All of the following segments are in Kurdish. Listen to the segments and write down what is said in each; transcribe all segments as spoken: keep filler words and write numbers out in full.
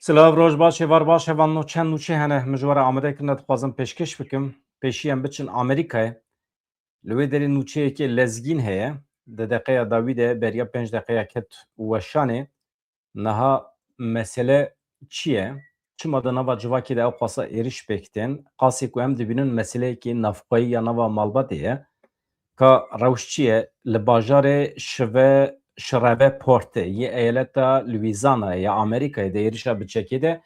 Silav, roj baş, êvar baş, hevalno, çend nûçe hene, min ji we re amade kirine, dixwazim pêşkêş bikim. Pêşî em biçin Amerîkayê. Li wê derê nûçeyekê lezgîn heye. Di deqeya dawî de beriya pênc deqeya ket weşanê. Niha mesele çi ye? Çima di nava civakê de ew qasa êriş pêk tên? Qasê ku em dibînin meseleyekî navxweyî ya nava malbatê ye. Ka rewş çi ye? Li bajarê Şive, Şireve Portê yê eyaleta Louisianayê ya Amerîkayê de êrişa biçekê de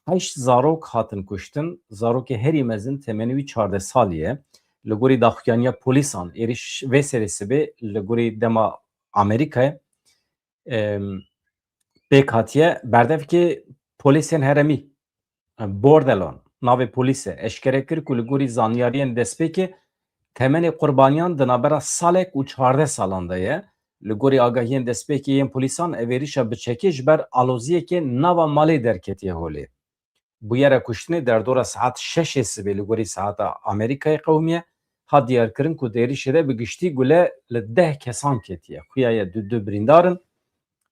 heşt zarok hatin kuştin. Zarokê herî mezin temenê wî çardeh salî ye. Li gorî daxuyaniya polîsan, êriş vê serê sibê li gorî dema Amerîkayê, em, pêk hatiye. Berdevkê polîsên herêmî, Bordelon, navê polîs e, eşkere kir ku li gorî zanyariyên destpêkê temenê qurbaniyan di navbera salek û çardeh salan de ye. Li gorî agahiyên destpêkê yên polîsan, ev êrişa biçekê ji ber aloziyekê nava malê derketiye holê. Bûyera kuştinê derdora saet şeşê sibê li gorî saeta Amerîkayê qewimiye. Hat diyarkirin ku di êrişê de bi giştî gule li deh kesan ketiye. Xuya ye du du birîndar in,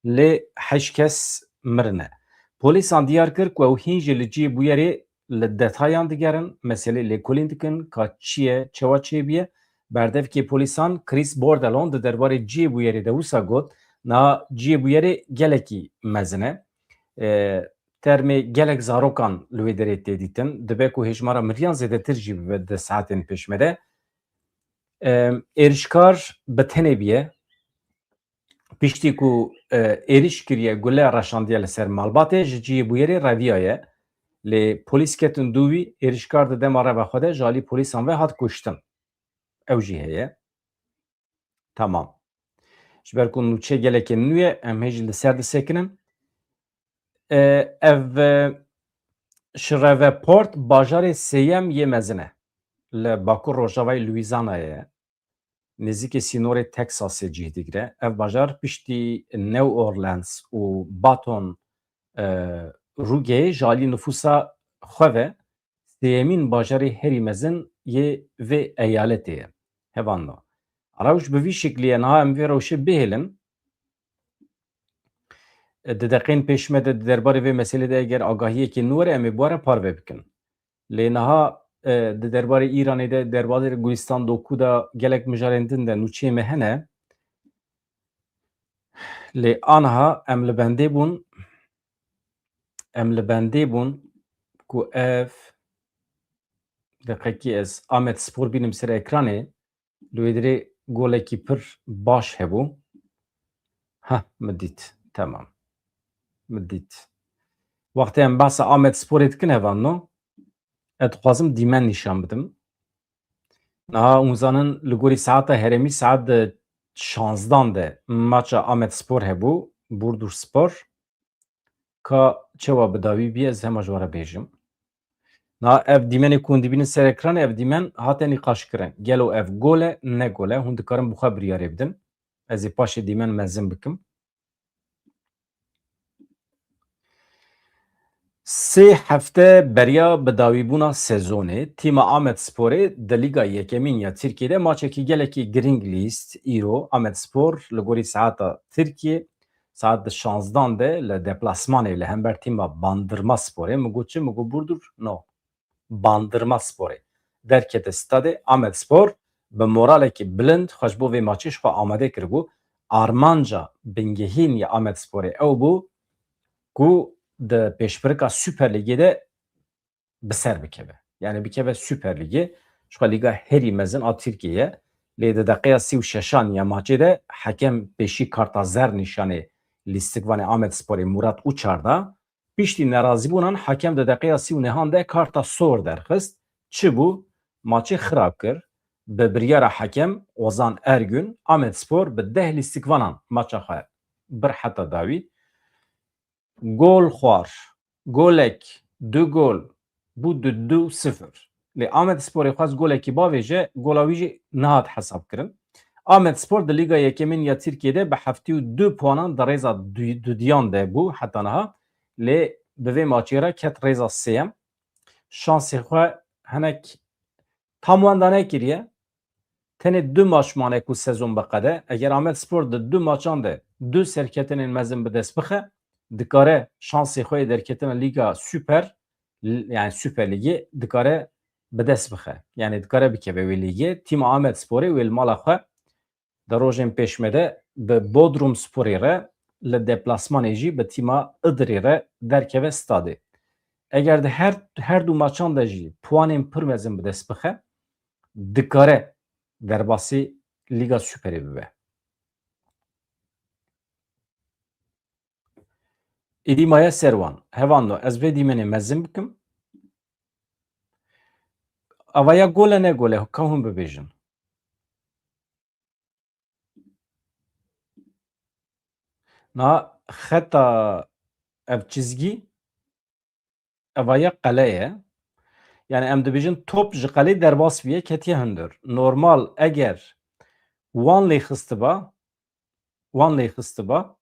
lê heşt kes mirine. Polîsan diyar kir ku ew hîn jî li cihê bûyerê li detayan digerin, meselê lêkolîn dikin, ka çi ye, çawa çêbûye. Berdevkê polîsan Chris Bordelon di derbarê cihê bûyerê de wisa got, niha cihê bûyerê gelekî mezin e. E, termê gelek zarokan li wê derê tê dîtin. Dibe ku hêjmara miriyan zêdetir jî bibe di saetên pêşme de. E, êrişkar bi tenê bûye. Piştî ku, e, êriş kiriye, gule reşandiye li ser malbatê, ji cihê bûyerê reviyaye. Lê polîs ketin dû wî, êrişkar di dema reva xwe de ji alî polîsan ve hat kuştin. Ew jî heye. Tamam. Ji ber ku nûçe gelekê nû ye, em hê jî li ser disekinin. E, ev, e, Şireveport bajarê sêyem yê mezin e. Li bakur rojavayê Louisianayê ye. Nêzîkê sînorê Texasê cih digire. Ev bajar piştî New Orleans û Baton, e, Rouge ji alî nifûsa xwe ve sêyemîn bajarê herî mezin yê vê eyaletê ye. Hevalno. Rewş bi vî şiklî ye, niha em vê rewşê bihêlin. Di deqên pêş me de di derbarê vê meselê de eger agahiyekê nû were, em ê bi we re parve bikin. Lê niha, e, di derbarê Îranê de, derbarê Gulistan Doku de gelek mijarên din de nûçeyê me hene. Lê aniha em li bendê bûn, em li bendê bûn ku ev, deqekî ez Amed Spor bînim ser ekranê, li wê derê golekî pir baş hebû. Ha, min dît. Temam. Min dît. Wextê em behsa Amed Sporê dikin hevalno, ez dixwazim dîmen nîşan bidim. Niha hûn zanin li gorî saeta herêmî saet di şanzdan de maça Amed Spor hebû, Burdur Spor. Ka çawa bi dawî bî, ez hema ji we re bêjim. Na ev dîmenê ku hûn dibînin ser ekranê, ev dîmen hate nîqaşkirin. Gelo ev gol e, ne gol e? Hûn dikarin bi xwe biryarê bidin. Ez ê paşê dîmen mezin bikim. Sê hefte beriya bidawîbûna sezonê, tîma Amed Sporê di Lîga Yekemîn ya Tirkiyê de maçekî gelekî girîng lîst. Îro Amed Spor li gorî saeta Tirkiyê, saet di şanzdan de li deplasmanê li hember tîma Bandırma Sporê, min got çi? Min got Burdur? No. Bandırma Sporê derkete stadê. Amed Spor bi moralekî bilind xwe ji bo vê maçê ji xwe amade kiribû. Armanca bingehîn ya Amed Sporê ew bû ku di pêşbirika Super Lîgê de bi ser bikeve. Yani bikeve Super Lîgê. Ji xwe lîga herî mezin a Tirkiyê ye. Lê di deqeya sî û şeşan ya maçê de hekem pêşî karta zer nîşanê lîstikvanê Amed Sporê Murat Uçar da. Piştî nerazîbûnan hekem di deqeya sî û nehan de karta sor derxist. Çi bû? Maçê xirab kir. Bi biryara hekem Ozan Ergün, Amed Spor bi deh lîstikvanan maça xwe bir heta dawî. Gol xwar. Golek, du gol, bû du du sifir. Lê Amed Sporê xwest golekî bavêje, gola wî jî nehat hesabkirin. Amed Spor di Lîga Yekemîn ya Tirkiyê de bi heftê û du puanan di rêza du-, dudiyan de bû heta niha. Lê bi vê maçê re ket rêza sêyem. Şansê xwe hinek tam wenda nekiriye. Tenê du maç mane ku sezon biqede. Eger Amed Spor di du maçan de du serketinên mezin bi dest bixe, dikare şansê xwe yê derketina Lîga Super, l-, yani Super Lîgê dikare bi dest bixe. Yani dikare bikeve wê lîgê. Tîma Amedsporê wê li mala xwe di rojên pêşme de bi Bodrum Sporê re, li deplasmanê jî bi tîma Idirê re derkeve stadê. Eger di her, her du maçan de jî puanên pir mezin bi dest bixe, dikare derbasî Lîga Superê bibe. Îdî maye ser wan. Hevando, ez vê dîmenê mezin bikim. Ava ya gol e ne gol e, ka hûn bibêjin. Na xeta ev çizgî, eva ya qele ye. Yani em dibêjin top ji qelê derbas bûye, ketiye hundir. Normal eger wan lê xistiba, wan lê xistiba,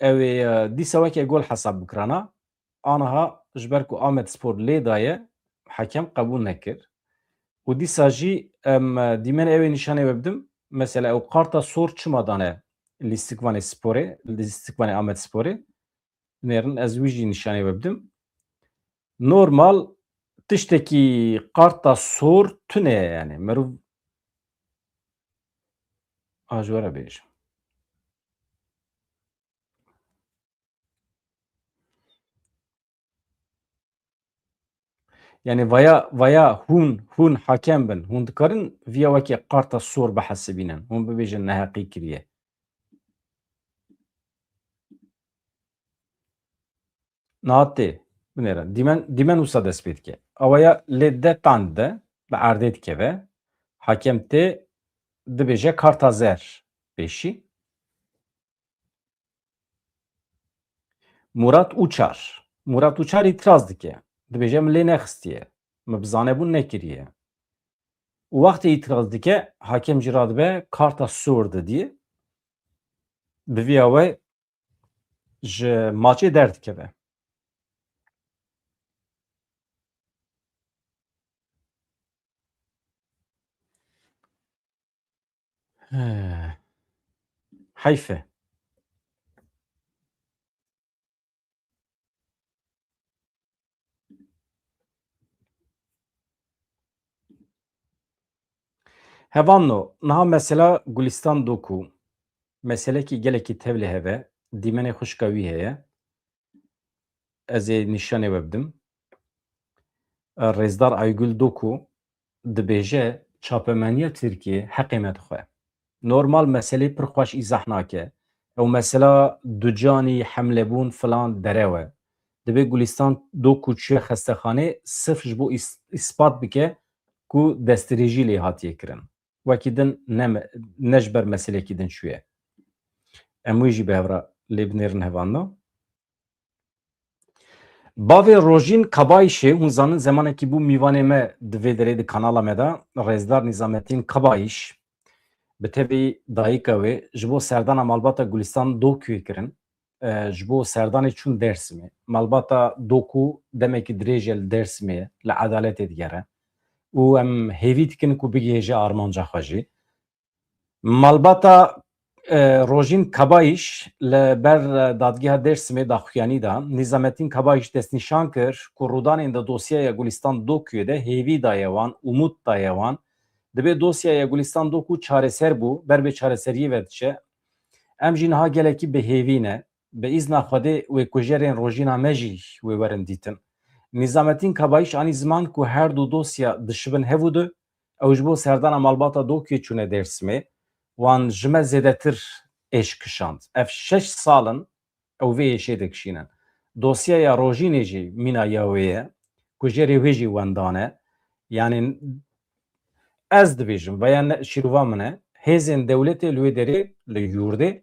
ew ê, e, dîsa weke gol hesab bikirana. Aniha ji ber ku Amedspor lê daye, hekem qebûl nekir. Û dîsa jî em, e, dîmen ew ê nîşanê we bidim. Mesela ew qarta sor çima dane lîstikvanê sporê, lîstikvanê Amedsporê? Nêrin ez wî jî nîşanê we bidim. Normal tiştekî qarta sor tune ye yani. Merov a ji we re bêjim. Yani vaya, vaya hûn, hûn hakem bin. Hûn dikarin viya weke qarta sor bihesibînin. Hûn bibêjin neheqî kiriye. Niha tê. Binêre. Dîmen, dîmen wisa dest pê dike. Awaya lê de tand de bi erdê dikeve. Hakem tê dibêje karta zer pêşî. Murat Uçar. Murat Uçar îtiraz dike. Dibêje min lê nexistiye. Min bi zanebûn nekiriye. Û wextê îtiraz dike, hakem jî radibe karta sor didiye. Bi vîya we ji maçê derdikeve. He. Heyf e. Hevalno, niha mesela Gulistan Doku, meselekî gelekî tevlî hev e, dîmenê xwişka wî heye. Ez ê nîşanê we bidim. Rêzdar Aygül Doku dibêje, çapemeniya Tirkiyê heqê me dixwe. Normal meselê pir xweş îzah nake. Ew mesela ducanî hemlebûn filan derew e. Dibê Gulistan Doku çûye xestexanê sirf ji bo îs-, îspat bike ku destdirêjî lê hatiye kirin. Wekî din ne me-, ne ji ber meselekî din çûye. Em wê jî bi hev re lê binêrin hevalno. Bavê Rojîn Kabayişê, hûn zanin zemanekî bû mîvanê me di vê derê di kanala me de, rêzdar Nîzametîn Kabayîş, bi tevî dayika wê ji bo serdana malbata Gulistan Dokuyê kirin, e, ji bo serdanê çûn Dêrsimê. Malbata Doku demekî dirêj e li Dêrsimê ye, li edaletê digere û em hêvî dikin ku bigihêje armanca xwe jî. Malbata, e, Rojîn Kabayîş li ber, e, dadgeha Dêrsimê daxuyanî da. Nîzametîn Kabayîş destnîşan kir ku rûdanên di dosyaya Gulistan Dokuyê de hêvî daye wan, umût daye wan. Dibê dosyaya Gulistan Doku çareser bû, ber bê çareseriyê ve diçe. Em jî niha gelekî bi hêvî ne. Bi îzna Xwedê wê kujerên Rojîna me jî wê werin dîtin. Nîzametîn Kabayîş anî ziman ku her du dosya dişibin hev û du, ew ji bo serdana malbata Dokuyê çûne Dêrsimê, wan ji me zêdetir êş kişand. Ev şeş sal in ew vê êşê dikişînin. Dosyaya Rojînê jî mîna ya wê ye, kujerê wê jî wendan e. Yanî ez dibêjim, veya ne, şîrova min e, hêzên dewletê li wê derê li yurdê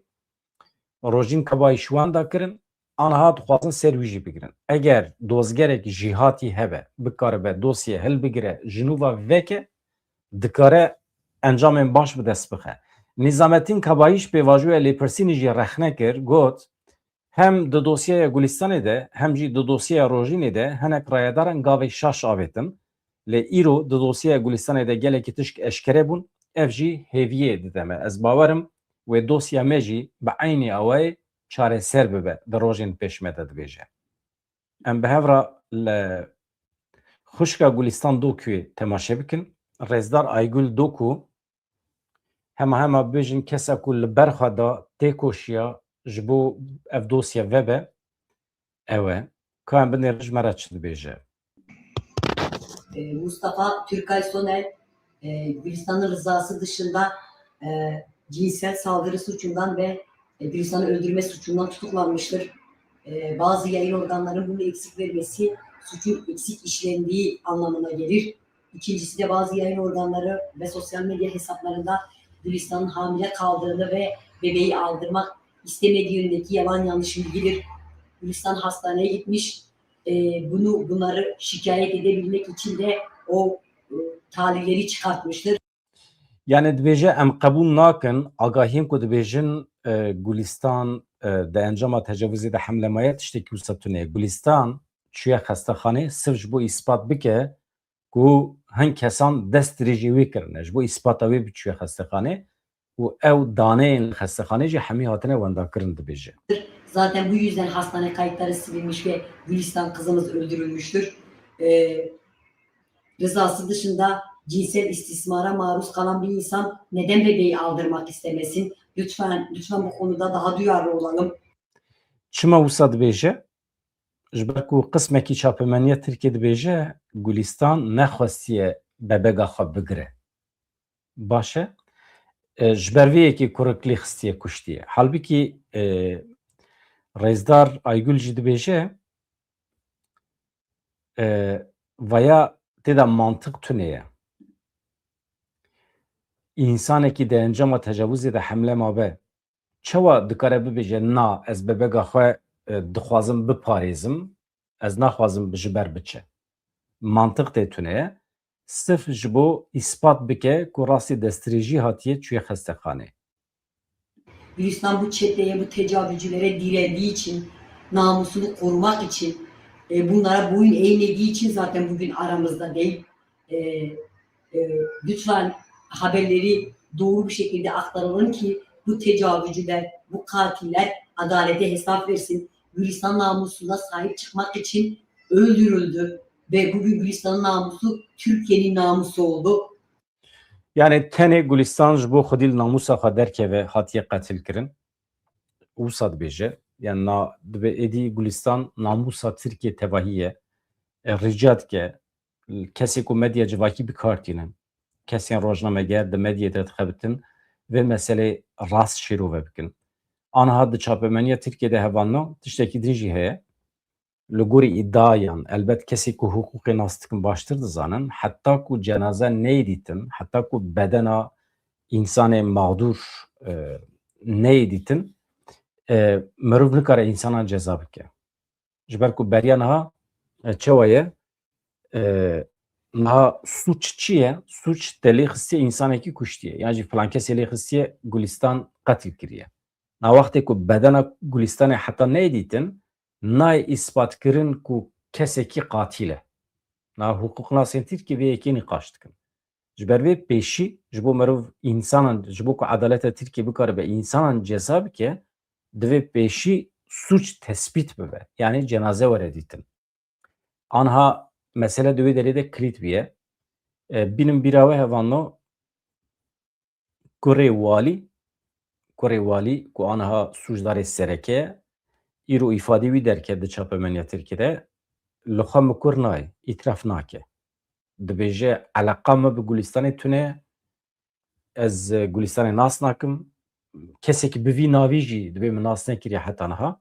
Rojîn Kabayîş wenda kirin, aniha dixwazin ser wî jî bigirin. Eger dozgerek jîhatî hebe, bikaribe dosyê hilbigire, ji nû ve veke, dikare encamên baş bi dest bixe. Nîzametîn Kabayîş pêvajoya lêpirsînê jî rexne kir, got, hem di dosyaya Gulistanê de, hem jî di dosyaya Rojînê de hinek rayedaran gavê şaş avêtin. Lê îro di dosyaya Gulistanê de gelekî tişk eşkere bûn, ev jî hêviyê dide me. Ez bawer im wê dosya me jî bi eynî awayê çareser bibe di rojên pêş me de dibêje. Em bi hev re li xwişka Gulîstan Dokuyê temaşe bikin. Rêzdar Aygul Doku, hema hema bibêjin kesa ku li ber xwe da têkoşiya ji bo ev dosye vebe, ew e. Ka em binêrin ji me re çi dibêje. E, Mustafa Türkay Soner, e, Gülistan'ın rızası dışında, e, cinsel saldırı suçundan ve, e, Gülistan'ı öldürme suçundan tutuklanmıştır. E, bazı yayın organlarının bunu eksik vermesi suçun eksik işlendiği anlamına gelir. İkincisi de bazı yayın organları ve sosyal medya hesaplarında Gülistan'ın hamile kaldığını ve bebeği aldırmak istemediği yönündeki yalan yanlış bilgidir. Gülistan hastaneye gitmiş, e, bunu bunları şikayet edebilmek için de o, e, talihleri çıkartmıştır. Yani dibêje em qebûl nakin agahiyên ku dibêjin, e, Gulistan, e, di encama tecavuzê de hemle maye, tiştekî wisa tune ye. Gulistan çûye xestexanê sirf ji bo îspat bike ku hin kesan dest dirêjê wê kirine, ji bo îspata wê biçûye xestexanê û ew daneyên li xestexanê jî hemî hatine wendakirin dibêje. Zaten bu yüzden hastane kayıtları silinmiş ve Gülistan kızımız öldürülmüştür. E, rızası dışında cinsel istismara maruz kalan bir insan neden bebeği aldırmak istemesin? Lütfen, lütfen bu konuda daha duyarlı olalım. Çima wisa dibêje? Ji ber ku qismekî çapemeniya Tirkiyê dibêje Gulistan nexwestiye bebega xwe bigire. Baş e. E, ji ber vê yekê kurik lê xistiye kuştiye. Halbikî, e, Rêzdar Aygul jî dibêje, e, vaya tê de mantiq tune ye. Însanekî di encama tecavuzê de hemle mabe, çawa dikare bibêje, na, ez bebega xwe, e, dixwazim biparêzim, ez naxwazim ji ber biçe? Mantiq tê tune ye. Sirf ji bo îspat bike ku rastî destdirêjî hatiye çûye xestexanê. Gülistan bu çeteye, bu tecavüzcülere direndiği için, namusunu korumak için, e, bunlara boyun eğmediği için zaten bugün aramızda değil. E, e, lütfen haberleri doğru bir şekilde aktaralım ki bu tecavüzcüler, bu katiller adalete hesap versin. Gülistan namusuna sahip çıkmak için öldürüldü ve bugün Gülistan'ın namusu Türkiye'nin namusu oldu. Yani tenê Gulistan ji bo xwedî li namusa xwe derkeve hatiye qetilkirin. Wisa dibêje. Yani na, dibe êdî Gulistan namusa Tirkiye tevahî ye. E, rica dike kesê ku medya civakî bi kar tînin, kesên rojnameger di medyê de dixebitin, vê meselê rast şîrove bikin. Aniha di çapemeniya Tirkiyê de hevalno tiştekî din jî heye. Li gorî îdiayan, elbet kesê ku hiqûqê nas dikin baştir dizanin, heta ku cenaze neyê dîtin, heta ku bedena însanê mağdur, e, neyê dîtin, e, mirov nikare însanan ceza bike. Ji ber ku beriya niha, e, çawa ye? E, niha sûç çi ye? Sûç te lê xistiye însanekî kuştiye. Yan jî filan kesê lê xistiye Gulistan qetil kiriye. Na wextê ku bedena Gulistanê heta neyê dîtin, nayê îspat kirin ku kesekî qatîl e. Na hiqûqnasên Tirkiyê vê yekê nîqaş dikin. Ji ber vê pêşî ji bo mirov însanan, ji bo ku edaleta Tirkiyê bikaribe însanan ceza bike, divê pêşî sûc tespît bibe. Yanî cenaze were dîtin. Anha mesele di wê derê de kilît bûye. E, bînim bîra we hevalno, kurê walî, kurê walî ku aniha sûcdarê sereke ye, îro îfadê wî derket di çapemeniya Tirkiyê de, li xwe mikur nayê, îtiraf nake. Dibêje, eleqa min bi Gulistanê tune ye, ez, e, Gulistanê nas nakim, kesekî bi vî navî jî dibê min nas nekiriye heta niha.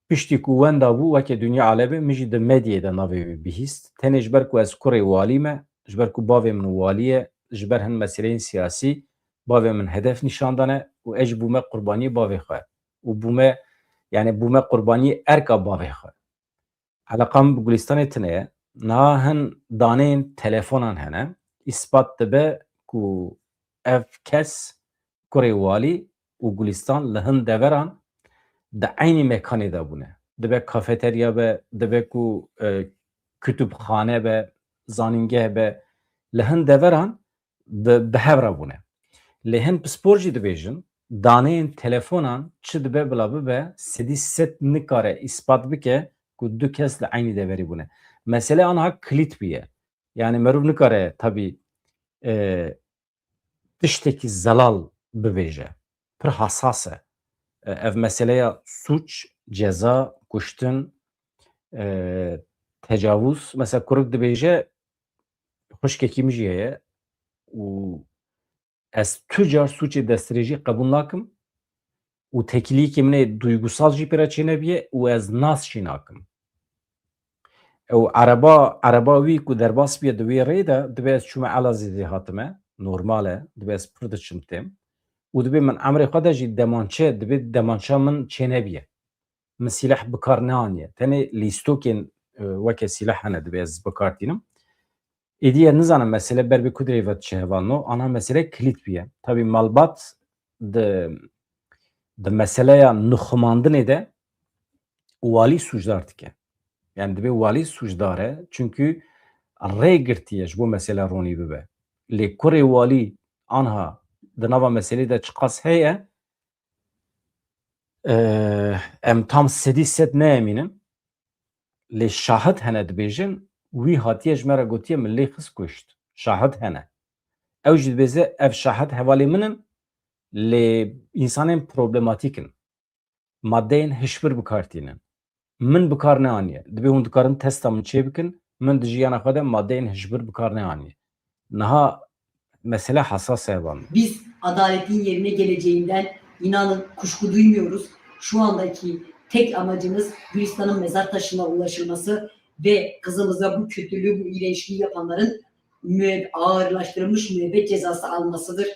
Piştî ku wenda bû, weke dinya alem e, min jî di medyayê de navê wî bihîst. Tenê ji ber ku ez kurê walî me, ji ber ku bavê min walî ye, ji ber hin meseleyên siyasî bavê min hedef nîşan dane û ez jî bûme qurbaniyê bavê xwe. Û bûme, yani bûme qurbaniyê erka bavê xwe. Eleqa min bi Gulistanê tune ye. Niha hin daneyên telefonan hene. Îspat dibe ku ev kes, kurê walî û Gulistan li hin deveran di eynî mekanê de bûne. Dibe kafeterya be, dibe ku, e, kutubxane be, zanîngeh be, li hin deveran bi, bi hev re bûne. Lê hin pispor jî dibêjin, daneyên telefonan çi dibe bila bibe, sedî sed nikare îspat bike ku du kes li eynî deverî bûne. Mesele anha kilît bûye. Yani merov nikare tabî, e, tiştekî zelal bibêje. Pir hassas e. E, ev meseleya sûc, ceza, kuştin, e, tecavûz. Mesela kurik dibêje, xwişkekî min jî heye û ez tu car sûcê destdirêjî qebûl nakim û tekiliyekê min ê duygusal jî pê re çênebiye û ez nas jî nakim. Ew ereba, ereba wî ku derbas biye di wê rê de, dibê ez çûme Elazîzê hatime, normal e, dibê ez pir diçim têm û dibê min emrê xwe de jî demançe, dibê demança min çênebiye. Min sîleh bi kar neaniye. Tenê lîstokên, e, weke sîleh hene, dibê ez bi kar tînim. Êdî ez nizanim mesele ber bi ku dirê ve diçe hevalno, ana mesele kilît bûye. Tabî malbat di, di meseleya nixumandinê de walî sûcdar dike. Yani dibê walî sûcdar e, çunkî rê girtiye ji bo mesele ronî bibe. Lê kurê walî anha di nava meselê de çiqas heye, e, em tam sedî sed neyemînin. Lê şahid hene dibêjin, wî hatiye ji me re gotiye, min lê xist kuşt. Şahid hene. Ew jî dibêze, ev şahid hevalê min in, lê însanên problematîk in. Madeyên hişbir bi kar tînin. Min bi kar neaniye. Dibê hûn dikarin testa min çê bikin, min di jiyana xwe de madeyên hişbir bi kar neaniye. Niha mesele hassas e hevalno. Biz adaletin yerine geleceğinden inanın kuşku duymuyoruz. Şu andaki tek amacımız Gülistan'ın mezar taşına ulaşılması ve kızımıza bu kötülüğü, bu iğrençliği yapanların müe-, ağırlaştırılmış müebbet cezası almasıdır.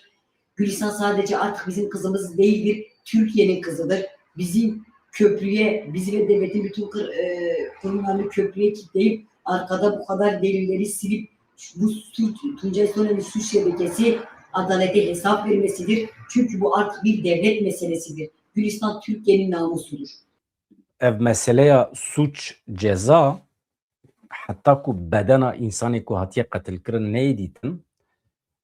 Gülistan sadece artık bizim kızımız değildir, Türkiye'nin kızıdır. Bizim köprüye, bizi ve devletin bütün kır-, e, kurumlarını köprüye kilitleyip arkada bu kadar delilleri silip bu suç, Tuncay Soner'in suç şebekesi adalete hesap vermesidir. Çünkü bu artık bir devlet meselesidir. Gülistan Türkiye'nin namusudur. Ev meseleya sûc, ceza, heta ku bedena însanê ku hatiye qetilkirin neyê dîtin,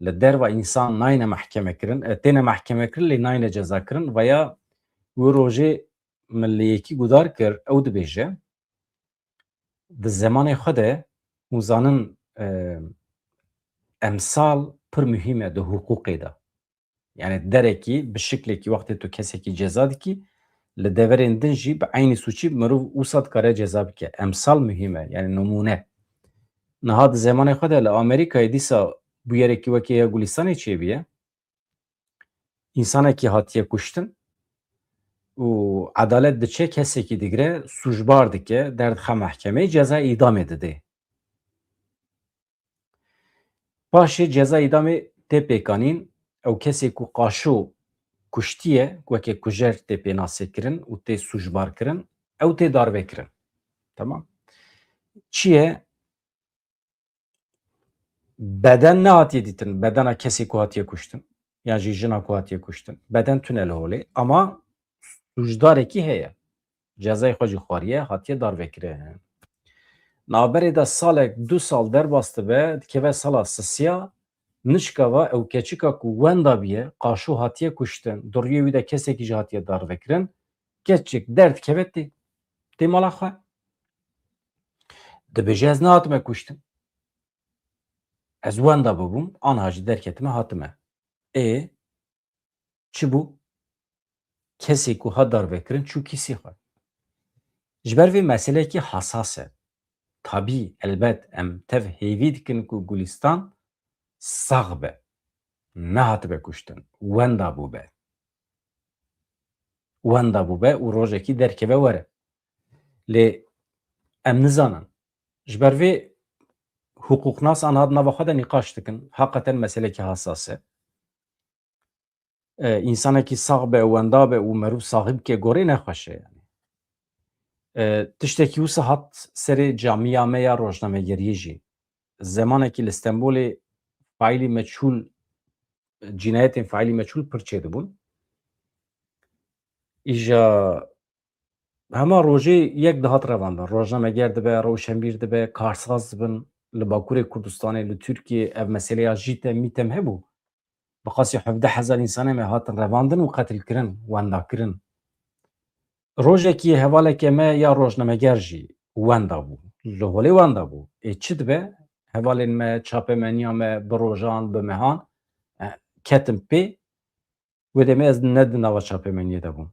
li derva însan nayne mehkemekirin, e, têne mehkemekirin lê nayne cezakirin. Veya wê rojê min li yekî guhdar kir, ew dibêje, di zemanê xwe de hûn zanin, e, emsal pir muhîm e di hiqûqê de. Yani derekî, bi şiklekî wextê tu kesekî ceza dikî, li deverên din jî bi eynî sûcî mirov wisa dikare ceza bike. Emsal muhîm e, yani nimûne. Niha di zemanê xwe de li Amerîkayê dîsa bûyerekî wekî ya Gulistanê çêbûye. Însanekî hatiye kuştin û edalet diçe, kesekî digire, sûcbar dike, derdixe mehkemeyê, ceza îdamê didê. Paşê ceza îdamê tê pêkanîn, ew kesê ku qaşo kuştiye, weke kujer tê pênasekirin û tê sûcbarkirin, ew tê darvekirin. Tamam. Çi ye? Beden nehatiye dîtin, bedena kesê ku hatiye kuştin, yan jî jina ku hatiye kuştin. Beden tune li holê, ama sûcdarekî heye. Cezayê xwe jî xwariye, hatiye darvekirin. Navberê de salek, du sal derbas dibe, dikeve sala sisiya, nişka va ew keçika ku wenda bûye, qaşo hatiye kuştin, di rûyê wî de kesekî jî hatiye darvekirin, keçik derdikeve tê, tê mala xwe. Dibêje, ez nehatime kuştin. Ez wenda bibûm, anha jî derketime hatime. Ê, çi bû? Kesê ku hat darvekirin çû kîsê xwe. Ji ber vê meseleyekî hesas e. Tabî, elbet, em tev hêvî dikin ku Gulistan sax be. Nehatibe kuştin. Wenda bûbe. Wenda bûbe û rojekî derkeve were. Lê em nizanin. Ji ber vê hiqûqnas anha di nava xwe de nîqaş dikin. Heqeten meselekî hesas e. E, însanekî sax be, wenda be û merûv saxî bike gorê nexweş e yani. E, tiştekî wisa hat serê camiya me ya rojnamegeriyê jî. Zemanekî li Stenbolê faîlî meçhûl, cinayetên faîlî meçhûl pir çêdibûn. Îja hema rojê yek dihat revandin. Rojnameger dibe, rewşenbîr dibe, karsaz dibin. Li Bakurê Kurdistanê, li Tirkiyê ev meseleya JÎTEM, MÎTEM hebû. bi qasî hevdeh hezar însanê me hatin revandin û qetilkirin, wendakirin. Rojekî hevaleke me ya rojnameger jî wenda bû. Li holê wenda bû. Ê çi dibe? Hevalên me, çapemeniya me bi rojan, bi mehan, e, ketin pê. Wê demê ez ne di nava çapemeniyê de bûm.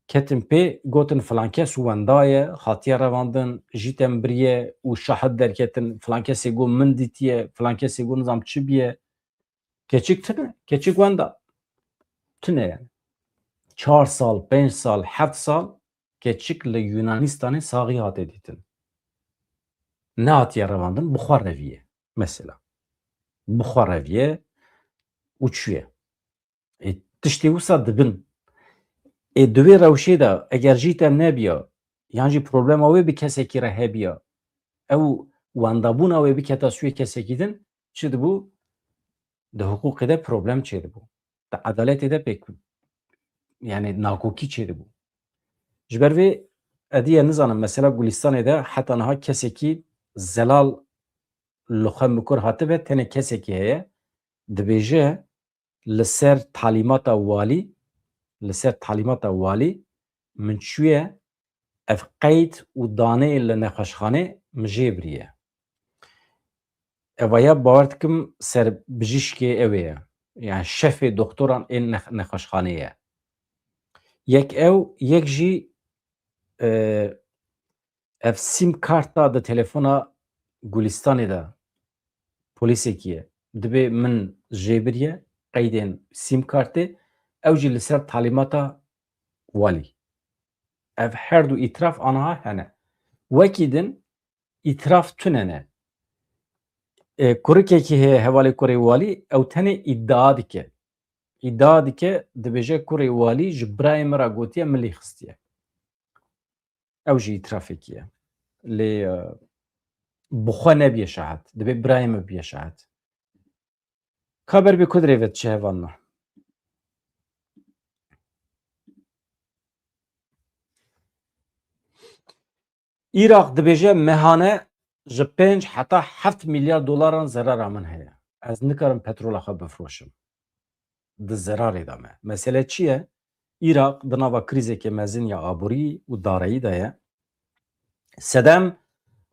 Ketin pê, gotin filan kes wenda ye, hatiye revandin, jîtem biriye û şahid derketin, filan kesê got min dîtiye, filan kesê got nizam çi biye. Keçik tune, keçik wenda. Tune yani. Çar sal, pênc sal, heft sal keçik li Yunanistanê saxî hate dîtin. Nehatiye revandin, bi xwe reviye mesela. Bi xwe reviye û çûye. Ê, tiştê wisa dibin. Ê, di wê rewşê de eger jîtem nebiya, yan jî problema wê bi kesekî re hebiya, ew wendabûna wê biketa sûyê kesekî din, çi dibû? Di hiqûqê de problem çêdibû. Di edaletê de pêk, yani nakokî çêdibû. Ji ber vê, edî ye nizanim, mesela Gulistanê de heta niha kesekî zelal li xwe mikur hatibe, tenê kesekî heye, dibêje, li ser talîmata walî, li ser talîmata walî min çûye, ev qeyd û daneyê li nexweşxanê min jê biriye. Evaya bawer dikim serbijîşkê ew ê ye. Yani şefê doktoran ên nex-, nexweşxanê ye. Yek ew, yek jî, e, ev sîm karta di telefona Gulistanê de polîsekî ye. Dibê min jê biriye qeydên sîm kartê, ew jî li ser talîmata walî. Ev her du îtiraf aniha hene. Wekî din îtiraf tune ne. E, kurikekî heye hevalê kurê walî, ew tenê îdia dike. Îdia dike, dibêje kurê walî ji birayê min re gotiye, min lê xistiye. Ew jî îtirafekî ye. Lê, e, bi xwe nebiye şahid. Dibê birayê min biye şahid. Ka ber bê ku dirêve diçe hevalna. Îraq dibêje mehane ji pênc heta heft milyar dolaran zerara min heye. Ez nikarim petrola xwe bifroşim. Di zerarê de me. Mesele çi ye? Îraq di nava krîzeke mezin ya aborî û dareyî de ye. Sedem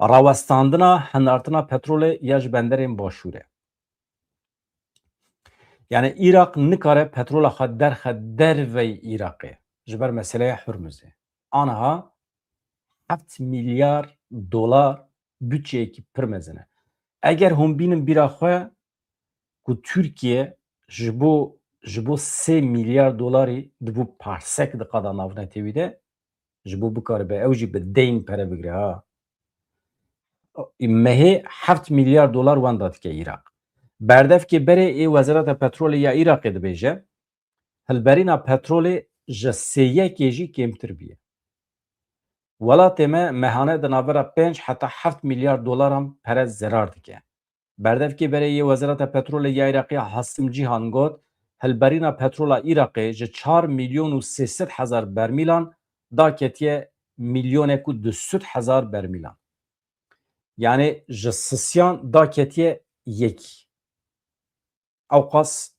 rawestandina hinartina petrolê ya ji benderên başûr e. Yani Îraq nikare petrola xwe derxe dervey Îraqê. Ji ber meseleya Hurmuzê. Aniha heft milyar dolar budçeyekî pir mezin e. Eger hûn bînin bîra xwe ku Tirkiye ji bo, ji bo sê milyar dolarî dibû parsek di qada navnetewî de, ji bo bikaribe ew jî bi deyn pere bigire ha. Mehê heft milyar dolar wenda dike Îraq. Berdevkê berê ê Wezareta Petrolê ya Îraqê dibêje, hilberîna petrolê ji sê yekê jî kêmtir bûye. Welatê me mehane di navbera pênc heta heft milyar dolaran pere zerar dike. Berdevkê berê yê Wezareta Petrolê ya Iraqê Hasim Cîhan got, hilberîna petrola Iraqê ji çar milyon û sê sed hezar bermîlan daketiye milyonek û du sed hezar bermîlan. Yani ji sisiyan daketiye yekî. Ewqas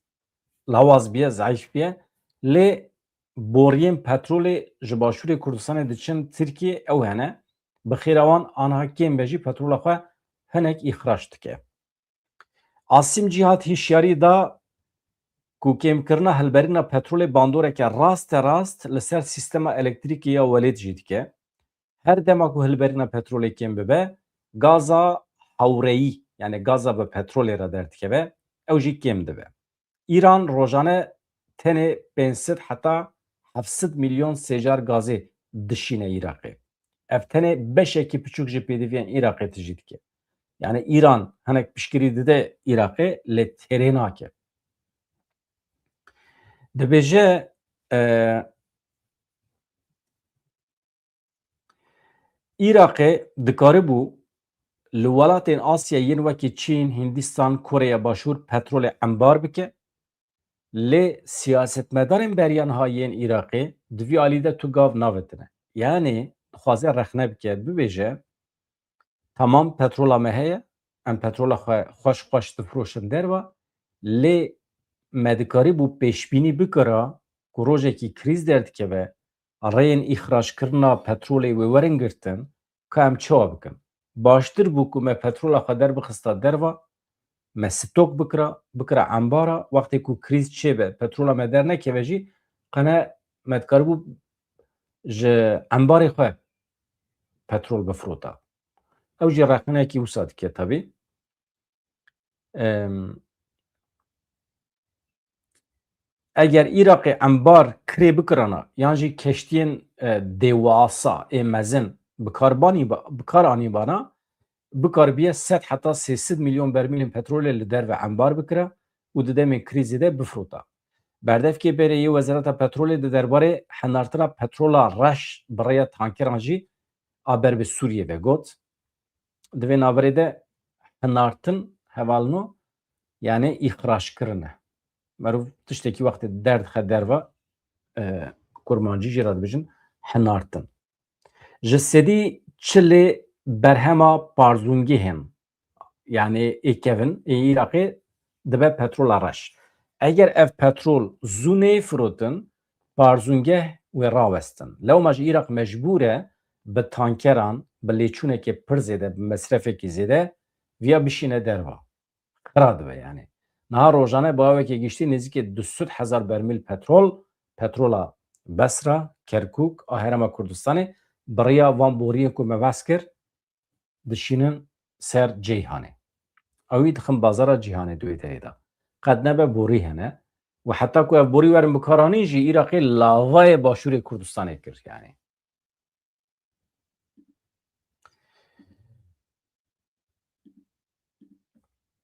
lawaz biye, zayîf biye. Lê boriyên petrolê ji Başûrê Kurdistanê diçin Tirkiyê ew hene. Bi xêra wan aniha kêm be jî petrola xwe hinek îxrac dike. Asim Cîhat hişyarî da ku kêmkirina hilberîna petrolê bandoreke raste rast li ser sîstema elektrîkê ya welêt jî dike. Her dema ku hilberîna petrolê kêm bibe, gaza hawreyî, yani gaza bi petrolê re derdikeve, ew jî kêm dibe. Îran rojane tenê pênc sed heta heft sed milyon sêjar gazê dişîne Iraqê. Ev tenê beşekî piçûk ji pêdiviyên Iraqê tijî dike. Yani Îran hinek piştgirî dide Iraqê, lê têrê nake. Dibêje, e, Iraqê dikaribû li welatên Asya yên wekî Çîn, Hindistan, Koreya Başûr petrolê embar bike, lê siyasetmedarên beriya niha yên Iraqê di vî alî de tu gav navetine. Yanî dixwaze rexne bike, bibêje, Tamam, petrola me heye, em petrola xwe xweş xweş difroşin derva, lê me dikarîbû pêşbînî bikira ku rojekî krîz derdikeve, rêyên îxrajkirina petrolê wê werin girtin, ka em çawa bikin? Baştir bû ku me petrola xwe derbixista derva, me stok bikira, bikira embara, wextê ku krîz çêbe, petrola me dernekeve jî, qene me dikaribû ji embarê xwe petrol bifirota. Ew jî rexneyekî wisa dike tabî. Em, eger Iraqê embar kirê bikirana, yan jî keştiyên, e, dêwasa ê mezin bi kar banî ba-, bi kar anîbana, bikaribiye sed heta sê sed milyon bermîlên petrolê li derve embar bikira û di demên krîzê de bifirota. Berdevkê berê yê Wezareta Petrolê di derbarê henartina petrola reş bi rêya tankeran jî a ber bi Sûriyê ve got. Di vê navberê de hinartin hevalno, yani îxrajkirin e. Merov tiştekî wextê derdixe derva, e, kurmancî jî re dibêjin hinartin. Ji sedî çilê berhema parzûngehên, yani ê kevin, ê Iraqê dibe petrola reş. Eger ev petrol zû neyê firotin, parzûngeh wê rawestin. Lewma jî Iraq mecbûr e bi tankeran, bi lêçûnekê pir zêde, bi mesrefekî zêde viya bişîne derva. Xira dibe yani. Niha rojane bi awekê giştî nêzîkê du sed hezar bermîl petrol, petrola Besra, Kerkûk a Herêma Kurdistanê, bi rêya van boriyên ku me behs kir, dişînin ser Ceyhanê. Ewî dixin bazara cîhanê di wê derê de. Qet nebe borî hene. Û heta ku ev borî werin bikaranîn jî Iraqê lavayê başûrê Kurdistanê kir yani.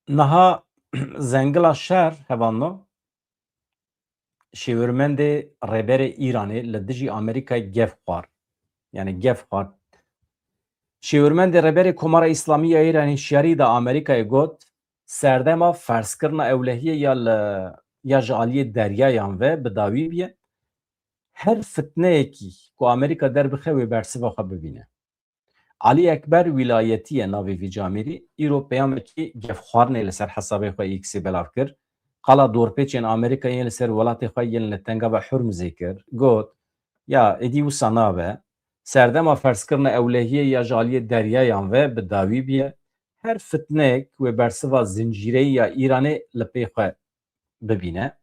Niha zengila şer hevalno, şêwirmendê rêberê Îranê li dijî Amerîkayê gef xwar. Yani gef xwar. Şêwirmendê rêberê Komara Îslamî ya Îranê şiyarî da Amerîkayê got, serdema ferzkirina ewlehiyê ya li, ya ji aliyê deryayan ve bi dawî biye. Her fitneyekî ku Amerîka derbixe wê bersiva xwe bibîne. Alî Ekber Wîlayetî ye navê vî camêrî, îro peyamekî gefxwarinê li ser hesabê xwe X-ê belav kir. Qala dorpêçên Amerîka yên li ser welatê xwe yên li Tengava Hurmizê kir. Got, ya, êdî wisa nabe. Serdema ferzkirina ewlehiyê ya ji aliyê deryayan ve bi dawî biye. Her fitneyek wê bersiva zincîreyî ya Îranê li pê xwe bibîne.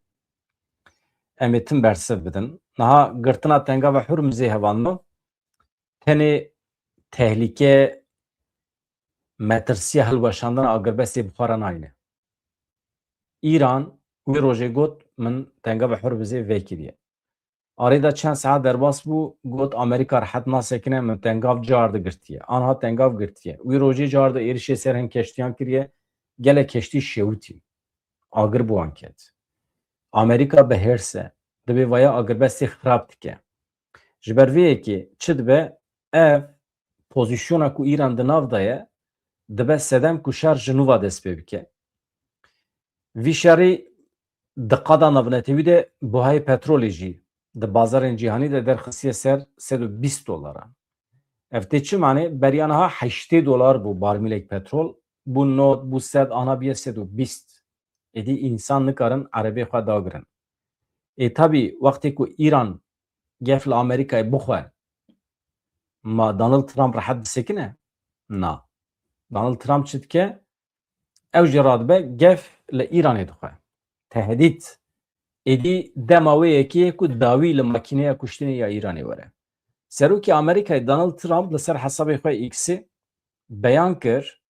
Em ê tim bersiv bidin. Niha girtina Tengava Hurmizê hevalno, tenê tehlîke, metirsiya hilweşandina agirbestê bi xwe re nayîne. Îran wê rojê got, min Tengava Hurmizê vekiriye. Arê de çend saet derbas bû, got, Amerîka rehet nasekine, min tengav cardi girtiye. Anha tengav girtiye. Wî rojê cardi êrişê ser hin keştiyan kiriye, gelek keştî şewitî. Agir bi wan ket. Amerîka bi hêrs e. Dibê vaya agirbestê xirab dike. Ji ber vê yekê çi dibe? Ev pozîsyona ku Îran di nav de ye, dibe sedem ku şer ji nû ve dest pê bike. Vî şerî di qada navnetewî de buhayê petrolê jî di bazarên cîhanî de derxistiye ser sed û bîst dolaran. Ev tê çi manê? Beriya niha heştê dolar bû barmîlek petrol, bû nod, bû sed, ana biye sed û bîst. Êdî însan nikarin erebê xwe dagirin. Ê tabî wextê ku Îran gef li Amerîkayê bixwe, ma Donald Trump rehet disekine? Na. Donald Trump çi dike? Ew jî radibe gef li Îranê dixwe. Tehdît. Êdî dema wê yekê ye ku dawî li makîneya kuştinê ya Îranê were. Serokê Amerîkayê Donald Trump li ser hesabê xwe X-ê beyan kir,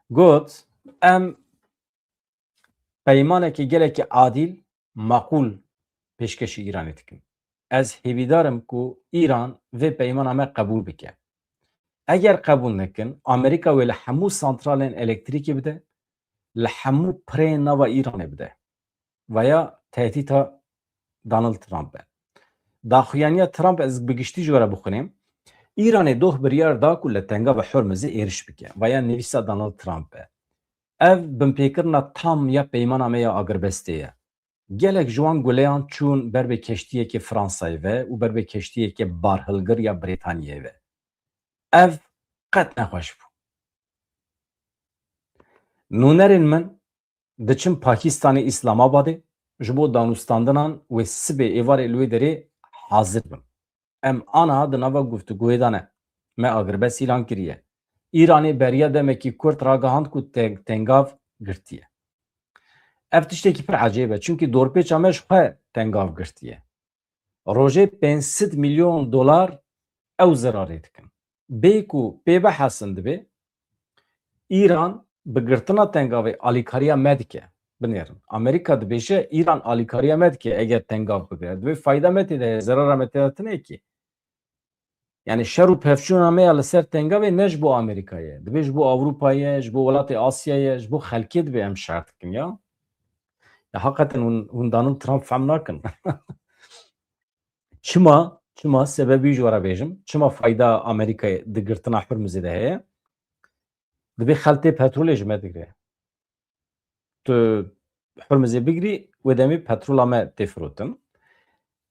got, em peymanekî gelekî adîl, maqûl pêşkêşî Îranê dikin. Ez hêvîdar im ku Îran vê peymana me qebûl bike. Eger qebûl nekin, Amerîka wê li hemû santralên elektrîkê bide, li hemû pireyên nava Îranê bide. Vaya tehdîta Donald Trump e. Daxuyaniya Trump ez bi giştî ji we re bixwînim. Îranê doh biryar da ku li Tengava Hurmizê êriş bike. Vaya nivîsa Donald Trump e. Ev binpêkirina tam ya peymana me ya agirbestê ye. Gelek ji wan guleyan çûn ber bi keştiyekê Fransayê ve û ber bi keştiyekê barhilgir ya Brîtanyayê ve. Ev qet nexweş bû. Nûnerên min, Diçin Pakistanê, Îslamabadê, ji bo danûstandinan wê sibê êvarê li wê derê hazir bin. Em aniha di nava guftûgoyê de ne. Me agirbest îlan kiriye. Îranê beriya demekî kurt ragihand ku te-, tengav girtiye. Ev tiştekî pir ecêb e, çimkî dorpêça me ji xwe tengav girtiye. Rojê pênc sed milyon dolar ew zirarê dikin. Bê ku pê bihesin, dibê Îran bi girtina tengavê alîkariya me dike. Binêrin. Amerîka dibêje, Îran alîkariya me dike eger tengav bigire. Dibê fayda me tê de heye, zerara me tê de tune kî. Yani şer û pevçûna me ya li ser tengavê ne ji bo Amerîkayê ye. Dibê ji bo Ewropayê ye, ji bo welatê Asyayê ye, ji bo xelkê dibê em şer dikin ya. Ya heqeten hûn, hûn Donald Trump fehm nakin. Çima, çima, sebebî ji we re bêjim, çima fayda Amerîkayê di girtina Hurmizê de heye? Dibê xeltê petrolê ji me digire. Tu Hurmizê bigirî, wê demê petrola me tê firotin.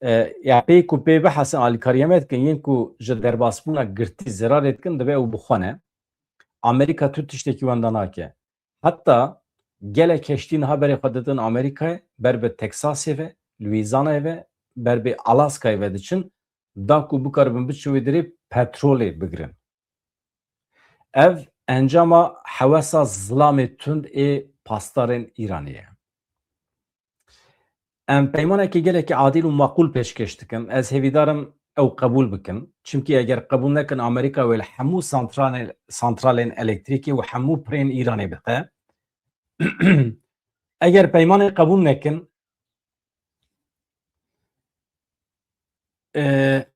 E, ya pê ku pê bihesin alîkariya me dikin, yên ku ji derbasbûna girtî zirarê dikin, dibe ew bi xwe ne. Amerîka tu tiştekî wenda nake. Heta gelek keştî niha berê xwe didin Amerîkayê, ber bi Texasê ve, Louisianayê ve, ber bi Alaskayê ve diçin, da ku bikaribin biçin wê derê petrolê bigirin. Ev encama hewesa zilamê tund ê pasdarên Îranê ye. Em peymanekî gelekî adîl û maqûl pêşkêş dikin. Ez hêvîdar im ew qebûl bikin. Çimkî eger qebûl nekin, Amerîka wê li hemû santralên, santralên elektrîkê û hemû pirên Îranê bixwe. Eger peymanê qebûl nekin, e,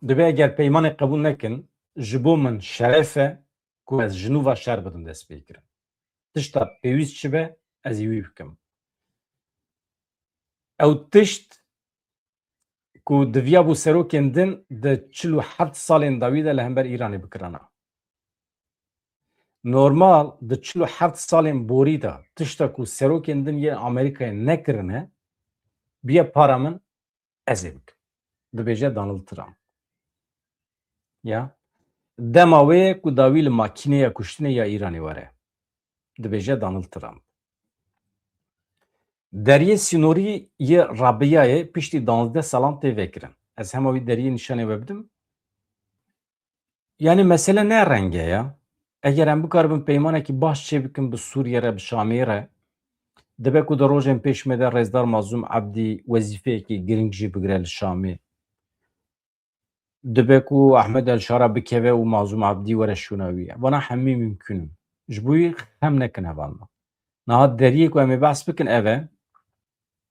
dibe eger peymanê qebûl nekin, ji bo min şeref e ku ez ji nû ve şer bidim destpêkirin. Tişta pêwîst çi be, ez ê wî bikim. Ew tişt ku diviyabû serokên din di çil û heft salên dawî de li hember Îranê bikirana. Normal di çil û heft salên borî de tişta ku serokên din yên Amerîkayê nekirine, biye para min, ez ê bikim. Dibêje Donald Trump. Ya. Dema wê ye ku dawî li makîneya kuştinê ya Îranê were. Dibêje Donald Trump. Deriyê sînorî yê Rabiyayê piştî duwazdeh salan tê vekirin. Ez hema wî deriyê nîşanê we bidim. Yani mesele ne renge ya. Eger em bikaribin peymanekî baş çêbikin bi Sûriyê re, bi Şamê re, dibe ku di rojên pêş me de Rêzdar Mazlûm Ebdî wezîfeyekî girîng jî bigire li Şamê. Dibe ku Ahmed El Şara bikeve û Mazlûm Ebdî were şûna wî. Vana hemî mimkûn in. Ji bo wî xem nekin hevalno. Niha deriyê ku em ê behs bikin ev e.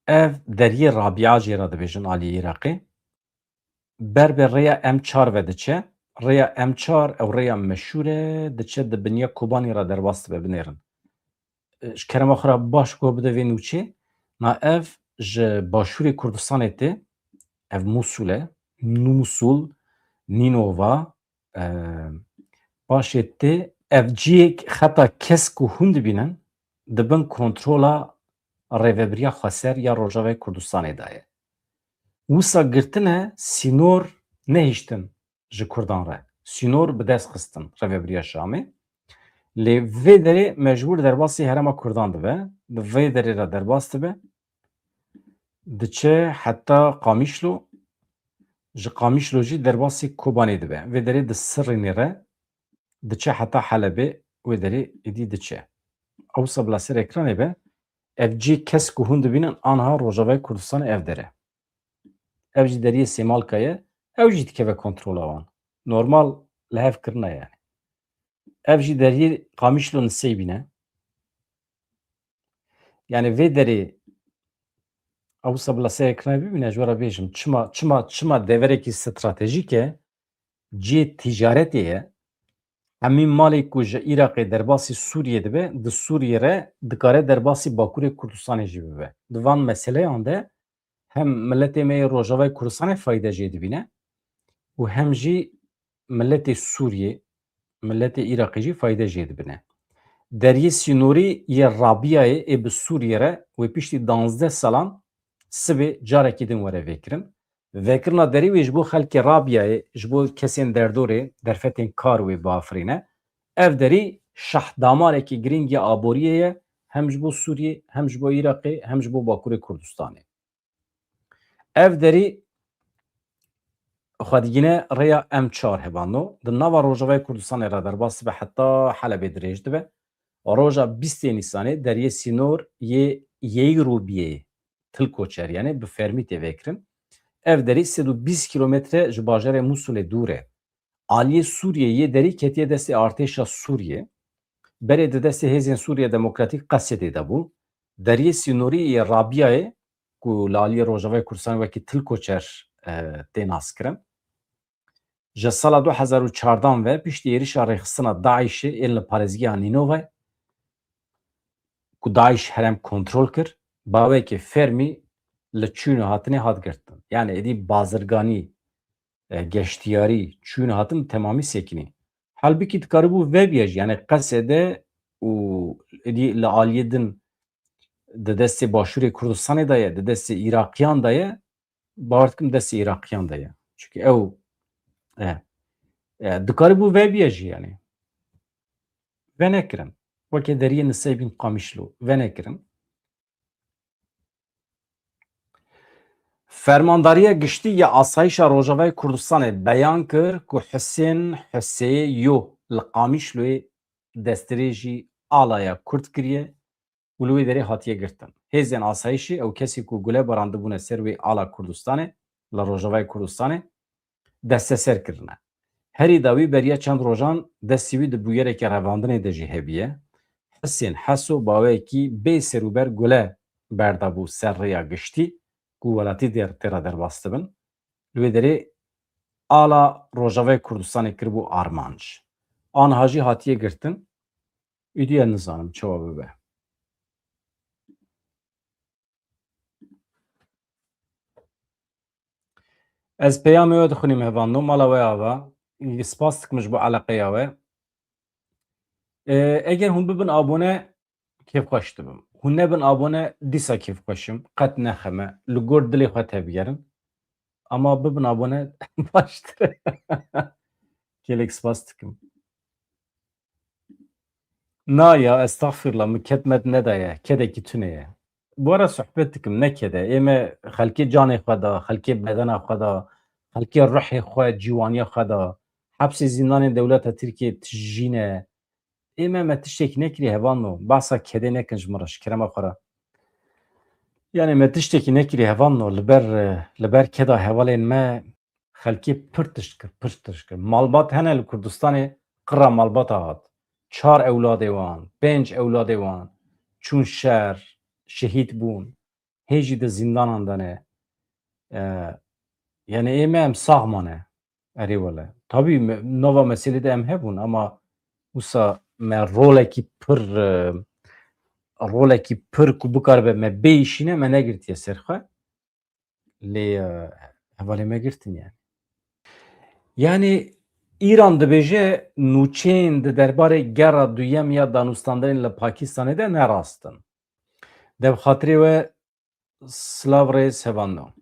Ev deriyê Rabia jê re dibêjin alî Iraqê. Ber bi rêya M çar ve diçe. Rêya M çar ew rêya meşhûr e, diçe di biniya Kobanî re derbas dibe, binêrin. E, ji kerema xwe re baş guh bide vê nûçê. Na ev ji başûrê Kurdistanê tê. Ev Mûsul e. Mûsul, Nînova, e, paşê tê. Ev cihê xeta kesk ku hûn dibînin, di bin kontrola Rêvebiriya Xweser ya Rojavayê Kurdistanê de ye. Wisa girtine sînor nehiştin ji Kurdan re. Sînor bi dest xistin Rêvebiriya Şamê. Lê vê derê mecbûr derbasî herêma Kurdan dibe. Di vê derê re derbas dibe. Diçe heta Qamişlo. Ji Qamişlo jî derbasî Kobanê dibe. Vê derê di Sirînê re diçe heta Helebê, wê derê êdî diçe. Ewsa bila ser ekranê be, ev cî kes ku hûn dibînin, anha Rojavayê Kurdistanê ev dere. Ev jî deriyê Sêmalka ye, ew jî dikeve kontrola wan. Normal li hev kirina yani. Ev jî deriyê Qamişlo Niseybîn e. Yani vê derê, ewsa bila ser ekranê bibîne, ji we re bêjim, çima, çima, çima deverekî stratejîk e, cihê ticaretê ye. Hemî malê ku ji Iraqê derbasî Sûriyê dibe, di Sûriyê re dikare derbasî Bakurê Kurdistanê jî bibe. Di van meseleyan de hem miletê me yê Rojavayê Kurdistanê fayde jê dibîne û hem jî miletê Sûriyê, miletê Iraqê jî fayde jê dibine. Deriyê sînorî yê Rabiyayê ê bi Sûriyê re wê piştî duwazdeh salan sibê carekî din were vêkirin. Vekirina derî wê ji bo xelkê Rabiyayê, ji bo kesên derdorê, derfetên kar wê biafirîne. Ev derî şahdamarekî girîng ya aboriyê ye, hem ji bo Sûriyê, hem ji bo Iraqê, hem ji bo Bakurê Kurdistanê. Ev derî xwe digîne rêya M çar hevano. Di nava Rojavayê Kurdistanê re derbas dibe heta Helebê dirêj dibe. Roja bîstê Nîsanê deriyê sînor yê Yeyî Rûbiyeyê, Til Koçer, yani bi fermî tê vekirin. Ev derî sed û bîst kîlometre ji bajarê Mûsulê dûr e. Aliyê Sûriyê yê derî ketiye destê artêşa Sûriyê. Berê di destê Hêzên Sûriye Demokratîk Qesedê de bû. Deriyê sînorî yê Rabiyayê ku li aliyê Rojavayê Kurdistanê wekî Til Koçer, e, tê naskirin. Ji sala du hezar û çardan ve piştî êrişa rêxistina DAIŞê ên li parêzgeha Nînovê ku DAIŞ herêm kontrol kir, bawekê fermî li çûn û hatinê hat girtin. Yani êdî bazirganî, e, geştiyarî, çûn û hatin temamî sekinî. Halbikî dikaribû vebiye jî, yani Qesede û êdî li aliyê din di destê Başûrê Kurdistanê de ye, di destê Îraqiyan de ye, bawer dikim destê Îraqiyan de ye. Çunke ew, e, e, dikaribû vebiye jî yani. Venekirin. Weke deriyê Nisêbîn Qamişlo. Venekirin. Fermandariya Giştî ya Asayişa Rojavayê Kurdistanê beyan kir ku Husên Husê yo li Qamişloyê destdirêjî alaya Kurd kiriye û li wê derê hatiye girtin. Hêzên asayişê ew kesî ku gule barandibûne ser wê ala Kurdistanê, li Rojavayê Kurdistanê, desteser kirine. Herî dawî beriya çend rojan destî wî di bûyerekê revandinê de jî hebiye. Hesên Heso baweyekî bê serûber gule berdabû ser rêya giştî ku welatî dê tê re derbas dibin. Li wê derê ala Rojavayê Kurdistanê kiribû armanc. Aniha jî hatiye girtin. Îdî ez nizanim çawa bibe. Ez peyamê we dixwînim, hevando, mala we ava. Spas dikim ji bo eleqeya we. E, eger hûn bibin abone, kêfxweş dibim. Hûn nebin abone, dîsa kêfxweş im. Qet nexeme. Li gor dilê xwe tebigerin. Ama bibin abone baştir e. Gelek spas dikim. Na ya, estexfirullah, min ked med nedaye, kedekî tune ye. Bi we re sohbet dikim, ne ked e. Ê me xelkê canê xwe da, xelkê bedena xwe da, xelkê ruhê xwe, ciwaniya xwe da. Hepsê zîndanên dewleta Tirkiyê tijî ne. Ê me, me tiştekî nekirî, hevalno. Behsa kedê nekin ji min re, ji kerema xwe re. Yani me tiştekî nekirî, hevalno. Li ber, li ber keda hevalên me xelkê pir tişt kir, pir tişt kir. Malbat hene li Kurdistanê, qira malbata hat. Çar ewladê wan, pênc ewladê wan çûn şer, şehîd bûn. Hê jî di zîndanan de ne. E, yani ê me em sax mane. Erê wele. Tabî me, nava meselê de em hebûn, ama wisa me rolekî pir, e, rolekî pir ku bikaribe me bêyîşîne, me negirtiye ser xwe. Lê, e, hevalê me girtin yani. Yani Îran dibêje nûçeyên di derbarê gera duyem ya danûstandinên li Pakistanê de ne rast in. Dev xatirê we, silav rêz, hevando.